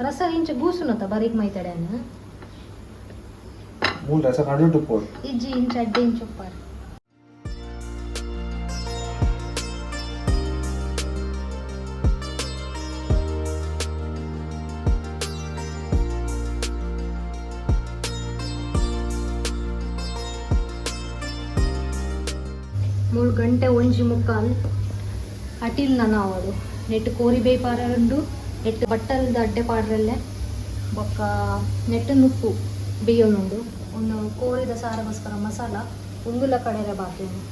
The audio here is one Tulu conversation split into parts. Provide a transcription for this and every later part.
ರಸ ಇಂಚ ಗೂಸುನತ ಬರೀಕ್ ಮೈತಡೆನ. ಮೂಲ ರಸ ನಡುಟು ಪೋಡು. ಇಜ್ಜಿ, ಇಂಚ ಅಡ್ಡೆ ಇಂಚ ಉಪ್ಪಾರು. 3 ಗಂಟೆ 1:45 ಅಟಿಲ್ ನನ ಅವಡು. ನೆಟ್ ಕೋರಿ ಬೇಯ್ಪಾರುಂಡು, ನೆಟ್ ಬಟ್ಟಲ್ದ ಅಡ್ಡೆ ಪಾಡ್ರಲ್ಲೆ, ಬೊಕ್ಕ ನೆಟ್ ನುಪ್ಪು ಬೇಯೋನುಂಡು. ಒಂದು ಕೋರಿದ ಸಾರಗೋಸ್ಕರ ಮಸಾಲ ಉಂದುಲ ಕಡೆರೆ ಬಾಕಿ ಉಂಡು.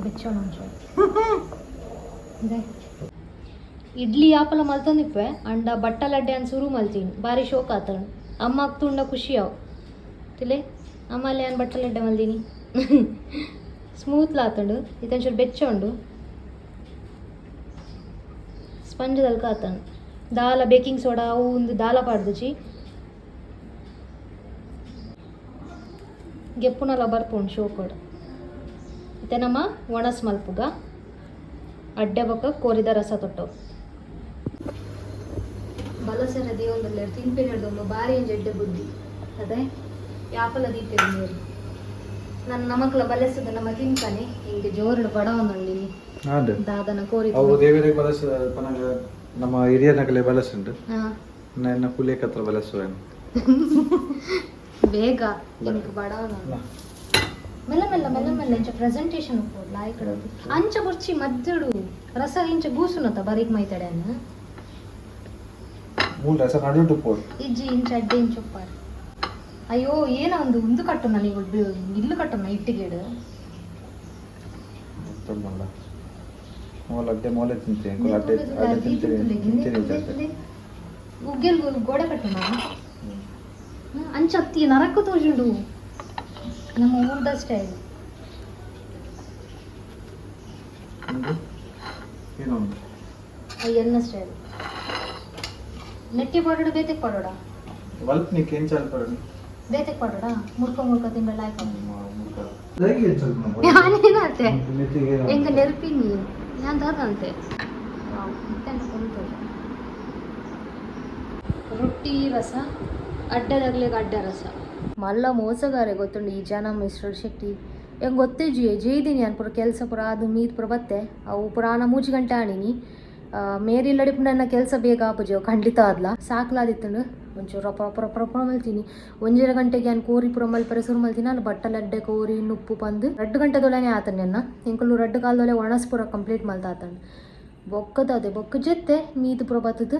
ಬೆಚ್ಚೋಣ ಒಂಚೂರು. ಇದೆ. ಇಡ್ಲಿ ಯಾಪಲ ಮಲ್ತೊಂದಿಪ್ಪೆ ಅಂಡ ಬಟ್ಟಲಡ್ಡೆ ಅನ್ ಸುರು ಮಲ್ತೀನಿ, ಬಾರಿ ಶೋಕ್ ಆತಣ. ಅಮ್ಮ ತುಂಡ ಖುಷಿ ಅವು ತಿಲೆ. ಅಮ್ಮಲ್ಲಿ ನಾನು ಬಟ್ಟಲಡ್ಡೆ ಮಲ್ದೀನಿ, ಸ್ಮೂತ್ ಆತಂಡು. ಇತ್ತೊಂಚೂರು ಬೆಚ್ಚ ಉಂಡು, ಸ್ಪಂಜ್ ದಲ್ಕ ಆತಂಡು. ದಾಲ ಬೇಕಿಂಗ್ ಸೋಡಾ ಅವು ಒಂದು ದಾಲ ಪಾಡ್ದುಚಿ ಗೆಪ್ಪುನಲ ಬರ್ಪುಂಡು ಶೋಕೋಡು. ಇತ್ತೆ ನಮ್ಮ ಒಣಸ್ ಮಲ್ಪುಗ, ಅಡ್ಡೆ ಬೊಕ್ಕ ಕೋರಿದ ರಸ ತೊಟ್ಟು. ಬಲಸರ ದೇವೊಂದುಲ್ಲೆರ್, ತಿನ್ಪಿನಡ್ದೊಂದು ಬಾರಿ ಒಂಜಿ ಎಡ್ಡೆ ಬುದ್ಧಿ ಅದೇ. ಯಾಪಲ ದೀಪೆರ್ ನೀರು ನನ್ನ ನಮಕ್ಲ ಬಲಸದ ನಮ್ಮ ತಿನ್ಪನೆ. ಹಿಂಗೆ ಜೋರುಡು ಬಡ ಒಂದುಂಡು. ಆಂಡ್. ದಾದನ ಕೋರಿ. ಅವು ದೇವರಿಗೆ ಬಲಸ ಪನಗ ನಮ್ಮ ಹಿರಿಯನಗಲೆ ಬಲಸುಂಡು. ನನ್ನ ಕುಲೇಕತ್ರ ಬಲಸುವೇನು. ಬೇಗ ಇಂಕ್ ಬಡ. ಮೆಲ್ಲ ಮೆಲ್ಲ ಮೆಲ್ಲ ಮೆಲ್ಲ. ಇಂಚ ಪ್ರೆಸೆಂಟೇಷನ್ ಲಾಯ್ಕಡು. ಅಂಚ ಬೊರ್ಚಿ, ಮದ್ದುಡು ರಸ ಇಂಚ ಗೂಸುನತ ಬರೀಕ್ ಮೈತಡೆನ. ಮೂಲ ರಸ ನಡುಟು ಪೋಡು. ಇಜ್ಜಿ, ಇಂಚ ಅಡ್ಡೆ ಇಂಚ ಉಪ್ಪಾರು. ಅಯ್ಯೋ, ಏನ ಒಂದು ಉಂದು ಕಟ್ಟುನ ನೀವು, ಇಲ್ಲು ಕಟ್ಟುನ ಇಟ್ಟಿಗೆಡು. ತೊಂಬಲ್ಲ ಮೂಲ ಅಡ್ಡೆ ಮೋಲೆ ತಿಂತೀನಿ. ಕುಲ ಅಡ್ಡೆ ಅಡ್ಡೆ ತಿಂತೀನಿ ತಿಂತೀನಿ ಜಾತೆ. ಉಗ್ಗೆಲ್ ಗೋಡೆ ಕಟ್ಟುನ. ಅಂಚ ಅತ್ತಿ ನರಕ ತೋಜುಂಡು, ನಮ್ಮ ಊರ್ದ ಸ್ಟೈಲ್. ಏನೋ ಒಂದು. ಅಯ್ಯನ್ನ ಸ್ಟೈಲ್. ನೆಟ್ಟಿ ಪಾಡೋಡು, ಬೇತೆಕ್ ಪಾಡೋಡ. ವಲ್ಪ್ ನಿಕ್ ಏನ್ ಚಾಲ್ ಪಡೋಣ. ಬೇತೆಕ್ ಪಾಡೋಡ, ಮುರ್ಕ ಮುರ್ಕ ತಿಂಬೆಲ್ಲ ಆಯ್ತು. ಚಾಲ್. ನಾನೇನಂತೆ ಎಂಕ ನೆರ್ಪಿನಿ ಯಾನ್ ದಾದಂತೆ. ರೊಟ್ಟಿ ರಸ ಅಡ್ಡದಾಗ್ಲಿಗೆ ಅಡ್ಡ ರಸ. ಮಲ್ಲ ಮೋಸಗಾರೆ ಗೊತ್ತುಂಡು ಈ ಜನ ಮಿಸ್ಟರ್ ಶೆಟ್ಟಿ. ಹೆಂಗೆ ಗೊತ್ತೇಜಿ ಜೈದಿನಿ ಅನ್ ಪೂರ ಕೆಲಸ ಪೂರ ಅದು ಮೀದ್ ಪೂರ ಬತ್ತೆ. ಅವು ಪುರಾಣ ಮೂಜಿ ಗಂಟೆ ಆಣಿನಿ. ಮೇರಿ ಇಲ್ಲಡಿಪು ನನ್ನ ಕೆಲಸ ಬೇಗ ಆಪುಜಿ ಅವು ಖಂಡಿತ ಆದ್ಲ. ಸಾಕ್ಲಾದಿತ್ತುಂಡು, ಒಂಚೂರು ರೊಪ ರೊಪ ರೊಪ ರೊಪ ಮಲ್ತೀನಿ. 1.5 ಗಂಟೆಗೆ ನಾನು ಕೋರಿ ಪೂರ ಮಲ್ಪರೆ ಸುರು ಮಲ್ತೀನಿ. ನಾನು ಬಟ್ಟಲಡ್ಡೆ ಕೋರಿ ನುಪ್ಪು ಪಂದು 2 ಗಂಟೆದೊಳನೆ ಆತಂಡೆ ಅನ್ನ. ಎಂಕುಲು ರಡ್ಡು ಕಾಲದೊಳೆ ಒಣಸ್ ಪೂರ ಕಂಪ್ಲೀಟ್ ಮಲ್ತ ಆತಂಡು. ಬೊಕ್ಕದ ಅದೇ ಬೊಕ್ಕ ಜೆತ್ತೆ ಮೀದ್ ಪೂರ ಬತ್ತದು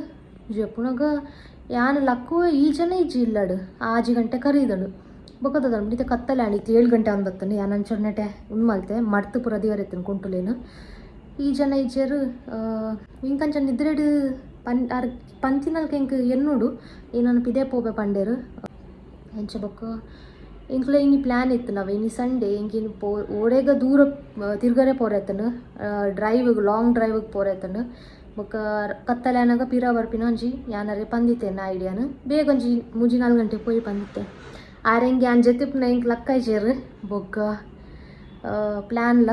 ಜೆಪ್ಪುನಗ ಯಾನ್ ಲಕ್ಕುವ, ಈ ಜನ ಇಜ್ಜಿ ಇಲ್ಲಡು. 6 ಗಂಟೆ ಕರೀದಳು. ಬೊಕ್ಕದ ಇತ್ತೆ ಕತ್ತಲೆ ಆಂಡ್. ಇತ್ತೆ 7 ಗಂಟೆ ಆನ್ ಬತ್ತಂಡು. ಯಾನ್ ಅಂಚೊಡು ನೆಟೆ ಉಂದು ಮಲ್ತೆ, ಮಡ್ತು ಪೂರ ದಿವರ ಇತ್ತುಂಡು ಕುಂಟುಲೇನು. ಈ ಜನ ಇಜ್ಜೆರ್. ಇಂಕಂಚ ನಿದ್ರೆಡ್. ಪನ್ ಅರ್ ಪಂಚಿನಲ್ಕ ಎಂಕ್ ಎನ್ನುಡು ಏನನ್ನು ಪಿದೆ ಪೋಪೆ ಪಂಡೇರು ಅಂಚ ಬೊಕ್ಕ ಎಂಕ್ಲ ಇನಿ ಪ್ಲ್ಯಾನ್ ಇತ್ತು ನಾವ್ ಇನಿ ಸಂಡೇ ಎಂಕಿನಿ ಪೋ ಓಡೆಗ ದೂರ ತಿರ್ಗರೆ ಪೋರೆತ್ತಂಡು ಡ್ರೈವ್ ಲಾಂಗ್ ಡ್ರೈವ್ಗೆ ಪೋರೆತ್ತಂಡು ಬೊಕ್ಕ ಕತ್ತಲೆ ಆನಗ ಪಿರ ಬರ್ಪಿನ ಒಂಜಿ ಯಾನರೆ ಪಂದಿತ್ತೇನೆ ಐಡಿಯಾನು ಬೇಗ ಒಂಜಿ 3-4 ಗಂಟೆ ಪೋಯಿ ಪಂದಿತ್ತೆ ಆರೆಂಗೆ ಯಾನ್ ಜೊತೆ ಎಂಕ್ ಲಕ್ಕಾಯ್ಜೆರ್ ಬೊಕ್ಕ ಪ್ಲ್ಯಾನ್ಲ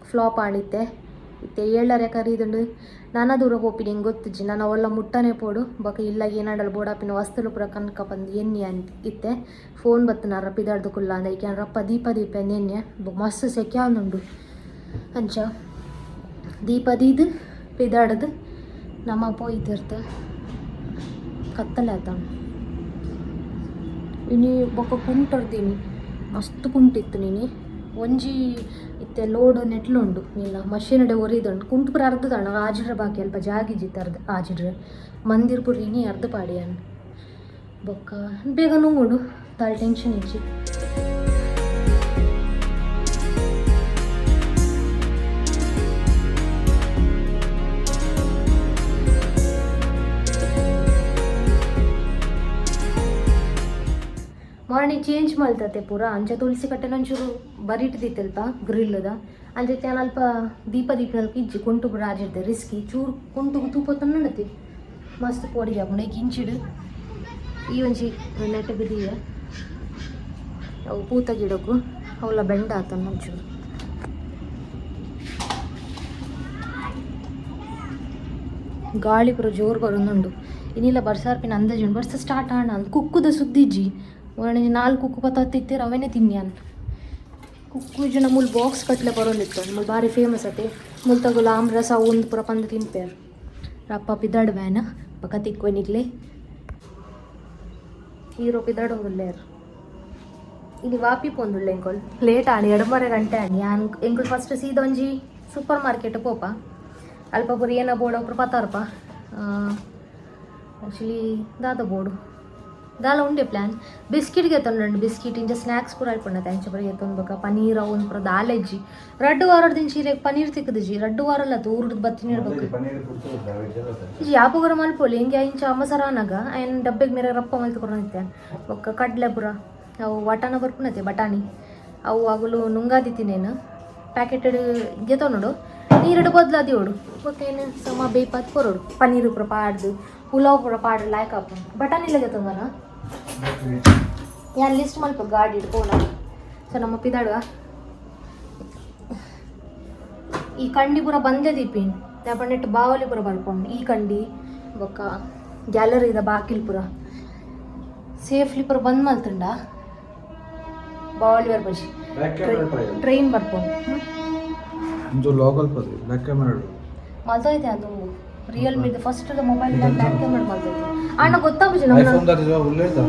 ಫ್ಲಾಪ್ ಆಣಿತ್ತೆ ಇತ್ತೆ ಏಳರೆ ಕರೀದುಂಡು ನಾನಾ ದೂರ ಪೋಪಿನಿ ಎಂಕ್ ಗೊತ್ತಿಜ್ಜಿ ನಾನು ಅವೆಲ್ಲ ಮುಟ್ಟನೆ ಪೋಡು ಬೊಕ್ಕ ಇಲ್ಲಾಗ ಏನಾಡಲ್ ಬೋಡಾಪಿನ ವಸ್ತುಲು ಪೂರ ಕನಕ ಪಂದು ಎನ್ನಿ ಅಂತ ಇತ್ತೆ ಫೋನ್ ಬತ್ತನ ರಪ್ಪಿದಾಡ್ದು ಕುಲ್ಲ ಅಂದ ಐಕೆ ರಪ್ಪ ದೀಪ ದೀಪ ಎನ್ನೆ ಬೊಕ್ಕ ಮಸ್ತ್ ಸೆಕೆ ಆಂದುಂಡು ಅಂಚ ದೀಪ ದೀದ್ ಪಿದಾಡದು ನಮ್ಮ ಪೋಯ್ತಿರ್ತ ಕತ್ತಲೆ ಆತ ಇನಿ ಬೊಕ್ಕ ಕುಂಟರ್ದೀನಿ ಮಸ್ತ್ ಕುಂಟಿತ್ತು ನೀನಿ ಒಂಜಿ ಇತ್ತೆ ಲೋಡ್ ನೆಟ್ಲುಂಡು ಇಲ್ಲ ಮಷೀನ್ ಒರಿದುಂಡು ಕುಂಟು ಪೂರ ಅರ್ಧದಣ್ಣ ಆಜಿಡ್ರೆ ಬಾಕಿ ಅಲ್ಪ ಜಾಗಿಜಿತ್ತು ಅರ್ಧ ಆಜಿಡ್ರೆ ಮಂದಿರ ಪೂರ ಇನಿ ಅರ್ಧ ಪಾಡಿಯಾನ್ ಬೊಕ್ಕ ಬೇಗ ನುಂಗುಡು ದಾಲ್ ಟೆನ್ಷನ್ ಇಜ್ಜಿ. ಮಾರ್ನಿಂಗ್ ಚೇಂಜ್ ಮಲ್ತತೆ ಪೂರ ಅಂಚ ತುಳಸಿ ಕಟ್ಟೆನ ಒಂಚೂರು ಬರಿಟ್ ದಿತ್ತಲ್ಪ ಗ್ರಿಲ್ಲದ ಅಂಚ ಅಲ್ಪ ದೀಪ ದೀಪನಲ್ಪ ಇಜ್ಜಿ ಕುಂಟು ಪೂರ ಆಜಿಡ್ದೆ ರಿಸ್ಕಿ ಚೂರು ಕುಂಟುಗು ತೂಪ ತನ್ನಡತಿ ಮಸ್ತ್ ಪೋಡಿಗೆ ಆಪುಂಡು ಐಕ್ ಇಂಚಿಡು ಈ ಒಂಜಿ ನೆಟ್ ಬಿದಿಯ ಅವು ಪೂತ ಗಿಡಕ್ಕೂ ಅವಲ ಬೆಂಡ ಆತನ ಒಂಚೂರು. ಗಾಳಿ ಪೂರ ಜೋರು ಬರೋದುಂಡು ಇನ್ನಿಲ್ಲ ಬರ್ಸಾರ್ಪಿನ ಅಂದಾಜು ಬರ್ಸ ಸ್ಟಾರ್ಟ್ ಆಣ ಕುಕ್ಕುದ ಸುದ್ದಿಜ್ಜಿ ಒಂಜಿ ನಾಲ್ಕು ಕುಕ್ಕು ಪತ್ತತ್ತಿತ್ತೀರ ಅವೇನೆ ತಿನ್ಯಾನ್ ಕುಕ್ಕು ಜನ ಮೂಲು ಬಾಕ್ಸ್ ಕಟ್ಲೆ ಬರೋಲಿತ್ತು ಮೂಲು ಭಾರಿ ಫೇಮಸ್ ಅತೆ ಮೂಲು ತಗೊಲ್ಲ ಆಮ್ರಸ ಒಂದು ಪೂರ ಪಂದು ತಿನ್ಪೇರು ರಪ್ಪ ಪಿದಾಡ್ ವ್ಯಾನ ಪಕ್ಕ ತಿಕ್ಕೊನಿಗ್ಲೆ ಹೀರೋ ಪಿದಾಡೋಗುಲ್ಲೇರು ಇಲ್ಲಿ ವಾಪಿ ಪೋಂದುಳ್ಳೆ ಎಂಕೊಲ್ ಲೇಟ್ ಆಣಿ 2.5 ಗಂಟೆ ಆಣಿ ಯಾನ್ ಎಂಕುಲ್ ಫಸ್ಟ್ ಸೀದಾ ಒಂಜಿ ಸೂಪರ್ ಮಾರ್ಕೆಟ್ ಪೋಪ ಅಲ್ಪ ಪೂರ ಏನ ಬೋರ್ಡ್ ಒಬ್ರು ಪತ್ತಾರಪ್ಪ ಆ್ಯಕ್ಚುಲಿ ದಾದ ಬೋರ್ಡು ದಾಲ ಉಂಡೆ ಪ್ಲ್ಯಾನ್ ಬಿಸ್ಕಿಟ್ಗೆ ತಂಡು ಬಿಸ್ಕಿಟ್ ಇಂಚ ಸ್ನ್ಯಾಕ್ಸ್ ಪೂರ ಅಲ್ಪಂಡತೆ ಅಂಚ ಪೂರ ಎತ್ತೊಂದು ಪನೀರ್ ಒಂದು ಪೂರ ದಾಲೆಜ್ಜಿ ರಡ್ಡು ವಾರದ ಚೀರೆ ಪನೀರ್ ತಿಕ್ಕದಿಜಿ ರಡ್ಡು ವಾರಲ್ಲ ಊರುಡ್ ಬತ್ತಿ ನೀಡ್ಬೇಕು ಇಜ್ಜಿ ಯಾಪಗರ ಮಲ್ಪೊಲಿ ಹಿಂಗೆ ಇಂಚ ಅಮಸರ ಅನಗ ಐನ್ ಡಬ್ಬೆಗೆ ಮೇರೆ ರಪ್ಪ ಮಲ್ತು ಬೊಕ್ಕ ಕಡ್ಲೆ ಪೂರ ಅವು ವಟಾಣ ಬರ್ಪುನತೆ ಬಟಾಣಿ ಅವು ಅಗುಲು ನುಂಗಾದಿತ್ತಿನೇನು ಪ್ಯಾಕೆಟೆಡ್ ಗೆತೊನೋಡು ನೀರುಡು ಬದ್ಲಾದಿಯೋಡು ಬೊಕ್ಕ ಏನು ಸಮ ಬೇಪಾತ್ ಕೊರೋಡು ಪನ್ನೀರು ಪೂರ ಪಾಡ್ದು ಪುಲಾವ್ ಪೂರ ಪಾಡ್ ಲಾಯ್ಕ್ ಆಪುಂಡು ಬಟಾಣಿಲ್ಲ ಗೆತೊಂದನ ಯಾನ್ ಲಿಸ್ಟ್ ಮಲ್ಪ ಗಾಡಿ ಇಡ್ಕೋಣ ಸೊ ನಮ್ಮ ಪಿದಾಡುವ ಈ ಕಂಡಿ ಪೂರ ಬಂದೇ ದೀಪಿನ್ ದಾಪಂಡೆಟ್ ಬಾವಲಿ ಪೂರ ಬರ್ಪುಂಡು ಈ ಕಂಡಿ ಬೊಕ್ಕ ಗ್ಯಾಲರಿದ ಬಾಕಿಲ್ ಪೂರ ಸೇಫ್ಲಿ ಪೂರ ಬಂದ್ ಮಲ್ತುಂಡ ಬಾವಲಿ ಬರ್ಪಜಿ ಟ್ರೈನ್ ಬರ್ಪುಂಡು ಒಂದು local back camera ಮಲ್ತೋಯ್ತೆ ಅದು Realme first mobile back camera ಮಲ್ತೈತೆ ಅಣ್ಣ ಗೊತ್ತಾಪುಜಿ ನಮ್ಮ ಐಫೋನ್ ದಾದ ಉಲ್ಲೇರ್ದ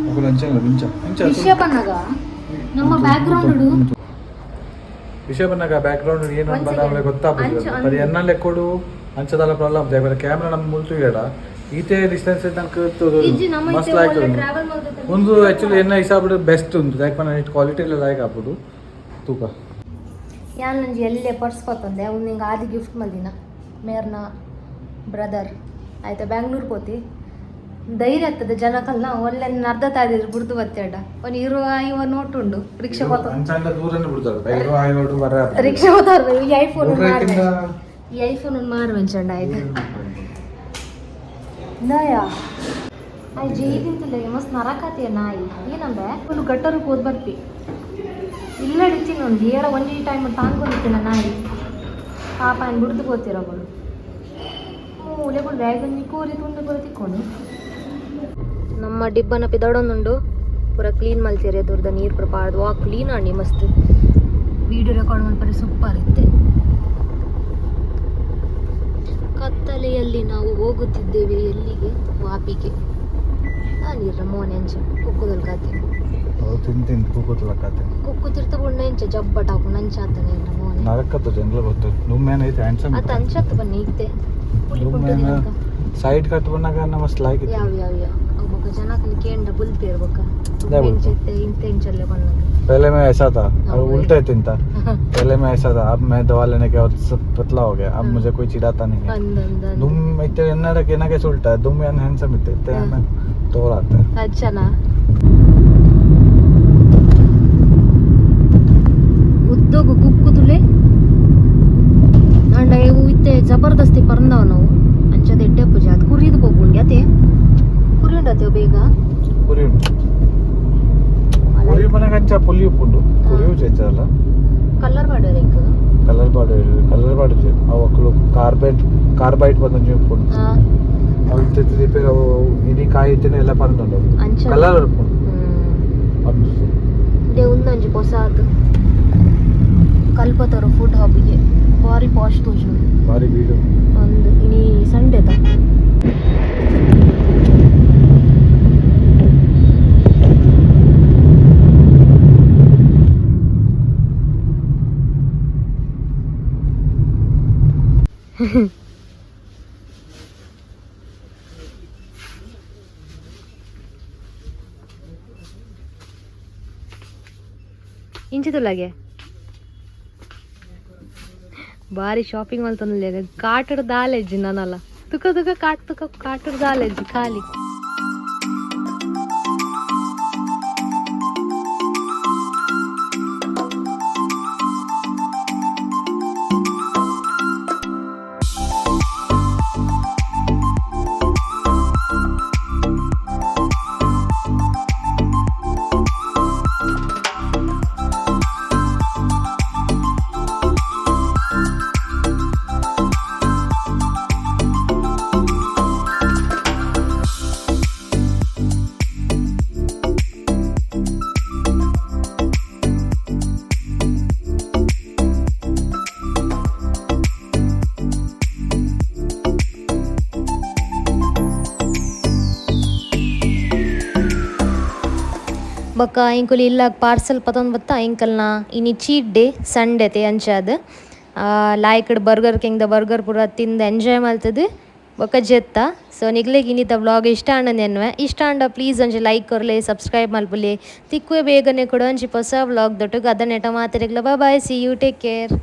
ಅಕುಲು ಅಂಚೆಲ್ಲ ಮಿಂಚ ಅಂಚ ವಿಷಯ ಪನ್ನಗ ನಮ್ಮ ಬ್ಯಾಕ್ ಗ್ರೌಂಡ್ ವಿಷಯ ಬಂದಾಗ ಬ್ಯಾಕ್ ಗ್ರೌಂಡ್ ಏನು ಒಂದ್ ಬಂದ second. ಗೊತ್ತಾಗ್ತದೆ ಅಂಚ ಬರೀ ಎನ್ನಲ್ಲೇ ಕೊಡು ಅಂಚದಲ್ಲ ಪ್ರಾಬ್ಲಮ್ ಯಾಕಂದ್ರೆ ಕ್ಯಾಮ್ರಾ ನಮ್ಮ ಮುಲ್ತು ಇಡ ಈತೆ ಡಿಸ್ಟೆನ್ಸ್ ತನಕ ಇಜ್ಜಿ ನಮ್ಮ ಮಸ್ತ್ ಲಾಯ್ಕ್ ಟ್ರಾವೆಲ್ ಮಲ್ತೈತೆ ಒಂದು ಆಕ್ಚುಲಿ ಎನ್ನ ಹಿಸಾಬಿಡು ಬೆಸ್ಟ್ ಉಂಟು ಯಾಕಂದ್ರೆ ಕ್ವಾಲಿಟಿ ಎಲ್ಲ ಲಾಯ್ಕ್ ಆಪುಡು ತೂಕ ಯಾನ್ ನಂಜಿ ಎಲ್ಲೇ ಪರ್ಸ್ ಪತ್ತೊಂದೆ ಅವ್ನು ನಿಂಗೆ ಆದಿ ಗಿಫ್ಟ್ ಮಲ್ದಿನ ಮೇರ್ನ ಬ್ರದರ್ ಆಯ್ತಾ ಬ್ಯಾಂಗ್ಳೂರ್ ಪೋತಿ ಧೈರ್ಯ ಆಗ್ತದೆ ಜನಕಲ್ಲ ಒಳ್ಳೆ ಅರ್ಧ ತಾದಿದ್ರು ಬುಡ್ದು ಬತ್ತೇಡ ಒಂದು ಇರುವ ಇವ ನೋಟ್ ಉಂಡು ರಿಕ್ಷಾ ಪತ್ತ ಅಂಚಾಂಡ ದೂರನೇ ಬಿಡ್ತಾರೆ ಇರುವ ಆಯೋಡು ಬರ ರಿಕ್ಷಾ ಹೋದಾರ ಈ ಐಫೋನ್ ಈ ಐಫೋನ್ ಒಂದು ಮಾರು ಆಯ್ತು ನಯಾ ಆಯ್ ಜೈದಿಂತಿಲ್ಲ ಮಸ್ತ್ ನರಕಾತಿಯ ನಾಯಿ ಏನಂಬೆ ಒಂದು ಗಟ್ಟರು ಹೋದ್ ಬರ್ಪಿ ಇಲ್ಲ ಹಿಡಿತೀನಿ ಒಂದು ಏಳ ಒಂಜಿ ಟೈಮ್ ತಾಂಕೊಂಡಿತ್ತಿನ ನಾಯಿ ಪಾಪ ಏನು ಬಿಡ್ದು ಪೋತಿರಗಳು ಮೂಲೆಗಳು ವ್ಯಾಗನ್ ಕೋರಿ ತುಂಡು ಪೂರ ತಿಕ್ಕೊಂಡು ನಮ್ಮ ಡಿಬ್ಬನ ಪಿದಡೊಂದುಂಡು ಪೂರ ಕ್ಲೀನ್ ಮಲ್ತೀರಿ ದೂರದ ನೀರು ಪೂರ ಪಾಡ್ದು ವಾ ಕ್ಲೀನ್ ಆಂಡಿ ಮಸ್ತ್ ವಿಡಿಯೋ ರೆಕಾರ್ಡ್ ಮಲ್ಪರೆ ಸೂಪರ್ ಇತ್ತೆ. ಕತ್ತಲೆಯಲ್ಲಿ ನಾವು ಹೋಗುತ್ತಿದ್ದೇವೆ ಎಲ್ಲಿಗೆ ವಾಪಿಗೆ ನೀರ ಮೋನೆ ಅಂಚ ಕುಕ್ಕುದಲ್ ಕಾತೆ ತಿಂತೀನಿ ಕೂಕೋತಲ್ಲ ಕಾತೆ ಕುಕ್ಕು ತಿರ್ತ ಬುಣ್ಣ ಇಂಚ ಜಬ್ಬಟ್ ಹಾಕೊಂಡು ಅಂಚ ಆತನೆ ಮೋನೆ ನರಕತ್ತ ಜನರು ಗೊತ್ತು ನುಮ್ಮೇನ ಐತೆ ಹ್ಯಾಂಡ್ಸಮ್ ಅತ್ತ ಅಂಚತ್ತು ಬನ್ನಿ ಇತ್ತೆ ಪುಲಿ ನುಮ್ಮೇನ ಸೈಡ್ ಕಟ್ ಬಂದಾಗ ನಮ್ಮ ಮಸ್ತ್ ಲಾಯ್ಕ್ ಯಾವ ಯಾವ ಯಾವ ಅವು ಬೊಕ ಜನಕುಲು ಕೇಂಡ ಬುಲ್ತೇರು ಬೊಕ. ದಾಯೆ ಬುಲ್ಪು? ಇಂತೆ ಇಂಚಲ್ಲೆ ಪನ್ನಗ. पहले मैं ऐसा था अब हाँ, वही। उल्टा ही था। पहले मैं ऐसा था, अब मैं दवा लेने के बाद सब पतला हो गया, अब हाँ। मुझे कोई चिढ़ाता नहीं है। ಅಂದ ಅಂದ. दुम इतने ಎನ್ನಡ ಏನಕ್ಕೆ ಉಲ್ಟಾ ದುಮ್ ಏನ್ ಹ್ಯಾಂಡ್ಸಮ್ ಇತ್ತೆ ಇತ್ತೆ. ಹಾ. ಆಮೇಲೆ ತೋರಾತ. ಅಚ್ಚನಾ ಉದ್ದಗು ಕುಕ್ಕುದುಲೆ ಅಂಡ ಇವು ಇತ್ತೆ ಜಬರ್ದಸ್ತಿ ಪರಂದವ ನಾವು ಅಂಚದ ಎಡ್ಡೆ ಪೂಜೆ ಅದು ಕುರಿದು ಪೋಪುಂಡಿ ಅತೆ ಕುರಿ ಉಂಡತೆ ಬೇಗ. ಕುರಿ ಉಂಟು, ಕುರಿ ಮನೆಗೆ ಅಂಚ ಪುಲಿ ಉಪ್ಪುಂಡು, ಕುರಿ ಚೆಚ್ಚಲ್ಲ. ಕಲರ್ ಪಾಡ್ಯಾರ ಇಂಕ್. ಕಲರ್ ಬಾಡು, ಕಲರ್ ಬಾಡು. ಅವು ಅಕ್ಕಲು ಕಾರ್ಬೈಟ್ ಕಾರ್ಬೈಟ್ ಬಂದೊಂಜಿ ಉಪ್ಪುಂಡು. ಅವು ಇತ್ತೆ ರಿಪೇರ್ ಅವು ಇಡೀ ಕಾಯಿ ಇತ್ತೇನೆ ಎಲ್ಲ ಪರಂದುಂಡು. ಅಂಚ. ಕಲರ್ ಉಪ್ಪುಂಡು. ದೇ ಉಂದೊಂಜಿ ಪೊಸಾತ್ ಕಲ್ಪತರು ಫುಡ್ ಹಬ್ಗೆ ಬಾರಿ ಪಾಶ್ ತೋಜುಂಡು. ಬಾರಿ ಬೀಡು. ಒಂದು ಇನಿ ಸಂಡೆದ ಇಂಚಿದುಲಾಗೆ ಬಾರಿ ಶಾಪಿಂಗ್ ಮಲ್ತೊಂದುಲ್ಲೆರ್ ಕಾಟಡ್ ದಾಲೆಜ್ಜಿ ನನಲ ತುಕ ತುಕ ಕಾಟ್ ತುಕ ಕಾಟಡ್ ದಾಲೆಜ್ಜಿ ಖಾಲಿ. ಬೊಕ್ಕ ಎಂಕುಲು ಇಲ್ಲಾಗ ಪಾರ್ಸೆಲ್ ಪತೊಂದು ಬತ್ತ ಎಂಕಲ್ನ ಇನಿ ಚೀಟ್ ಡೇ ಸಂಡೆ ಅಂಚಾದ್ ಲಾಯ್ಕಡ್ ಬರ್ಗರ್ ಕಿಂಗ್ ದ ಬರ್ಗರ್ ಪೂರ ತಿಂದು ಎಂಜಾಯ್ ಮಲ್ತದು ಬೊಕ್ಕ ಜೆತ್ತ. ಸೊ ನಿಗ್ಲೆಗ್ ಇನ್ನಿತ ವ್ಲಾಗ್ ಇಷ್ಟ ಆಂಡ ಎನ್ನುವೆ, ಇಷ್ಟ ಆಂಡ ಪ್ಲೀಸ್ ಒಂಜಿ ಲೈಕ್ ಕೊರ್ಲೆ, ಸಬ್ಸ್ಕ್ರೈಬ್ ಮಲ್ಪುಲೆ. ತಿಕ್ಕುವೆ ಬೇಗನೆ ಕೂಡ ಒಂಜಿ ಹೊಸ vlog ದೊಟ್ಟುಗು. ಅದನ್ನೆಟ ಮಾತೆರೆಗ್ಲ bye, see you, take care.